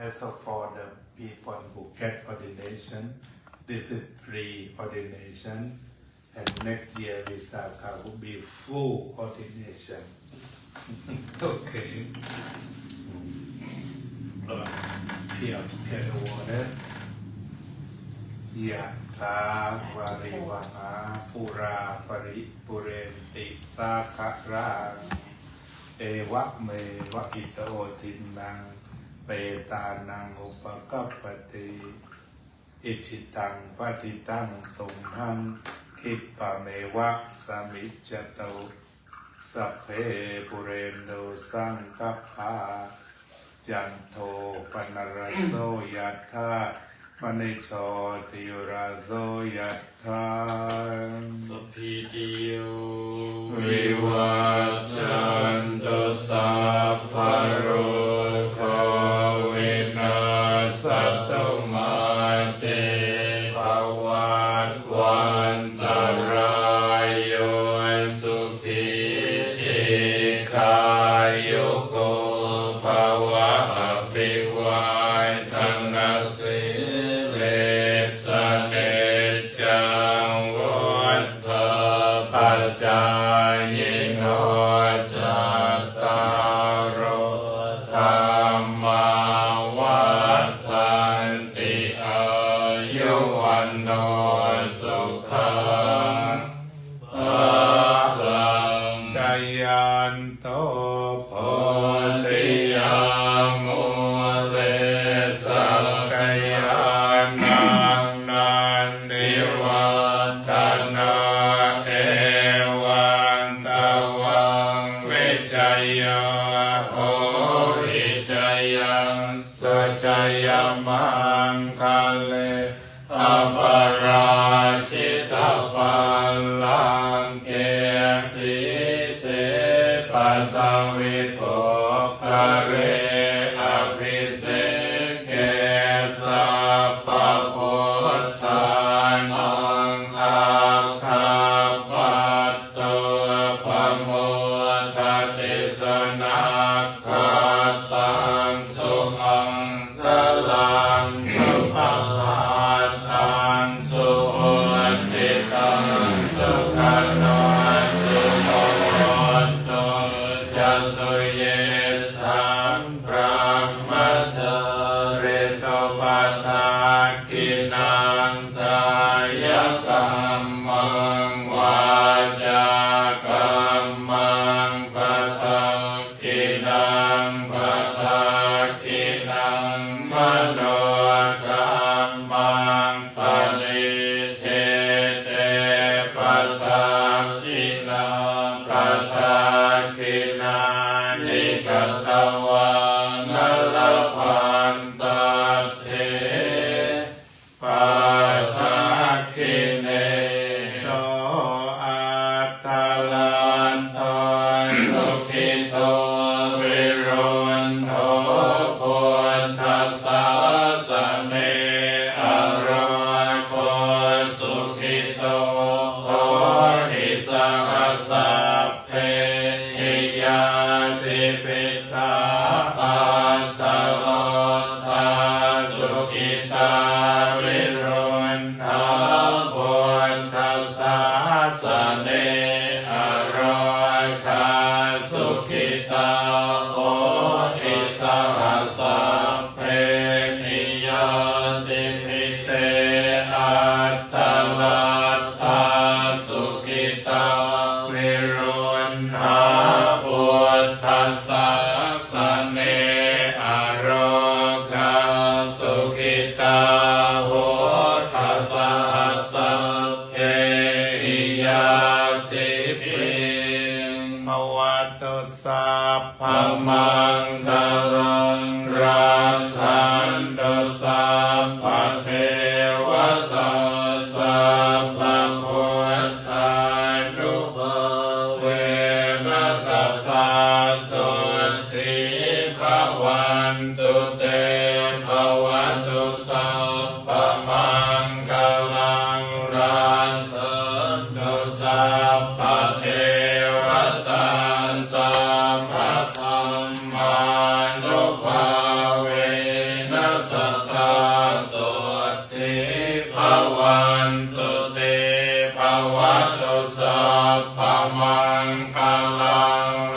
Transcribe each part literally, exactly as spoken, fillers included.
As for the people who get ordination, this is pre-ordination, and next year Visakha will be full ordination. Okay. เพียงเพียง water. Yathā vārivahā pūrā paripūrenti sāgaraṃ, evameva ito dinnaṃ petānaṃ upakappati. Icchitaṃ patthitaṃ tumhaṃ khippameva samijjhatu, sabbe pūrentu saṅkappā, cando paṇṇaraso yathā, maṇi jotiraso yathā. Sabbītiyo vivajjantu, sabbarogo vinassatu, mā te bhavatvantarāyo, sukhī dīghāyuko bhava. Abhivādanasīlissa niccaṃ vuḍḍhāpacāyino, cattāro dhammā vaḍḍhanti: āyu vaṇṇo sukhaṃ balaṃ. Jayanto bodhiyā mūle, sakyānaṃ nandivaḍḍhano, evaṃ tvaṃ vijayo hohi, jayassu jayamaṅgale. Aparājitapallaṅke, sīse paṭhavipokkhare, abhiseke sabbabuddhānaṃ, aggappatto pamodati. Sunakkhattaṃ sumaṅ galaṃ, supabhātaṃ suhuṭṭhitaṃ, sukhaṇo sumuhutto ca, suyiṭṭhaṃ brahmacārisu. Padakkhiṇaṃ kāyakammaṃ, vācākammaṃ padak khiṇaṃ, padakkhiṇaṃ manokammaṃ, paṇidhī te padakkhiṇā. Padakkhiṇāni katvāna, labhantatthe padakkhiṇe. So atthaladdho sukhito viruḷho, buddhasāsane arogo sukhito hohi, saha sab behi ñātibhi. Sā atthaladdhā sukhitā viruḷhā, buddhasāsane arogā sukhitā hohi, saha sab behi ñātibhi. Te atthaladdhā sukhitā viruḷhā, buddhasāsane arogā sukhitā hotha, saha sabbehi ñātibhi. Bhavatu sabbamaṅgalaṃ, rakkhantu sabbadevatā, sabbabuddhānubhāvena sadā sotthī bhavantu te. Bhavatu sabbamaṅgalaṃ, rakkhantu sabbadevatā, sabbadhammānubhāvena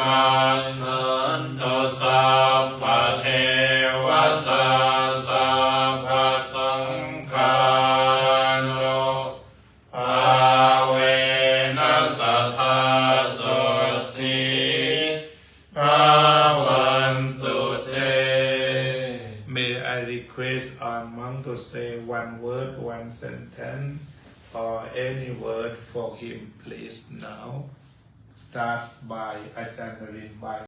rakkhantu sabbadevatā sabbasaṅghānubhāvena sadā sotthī bhavantu te. May I request our monk to say one word, one sentence, or any word for him, please, now. Start by Ajahn Naren, by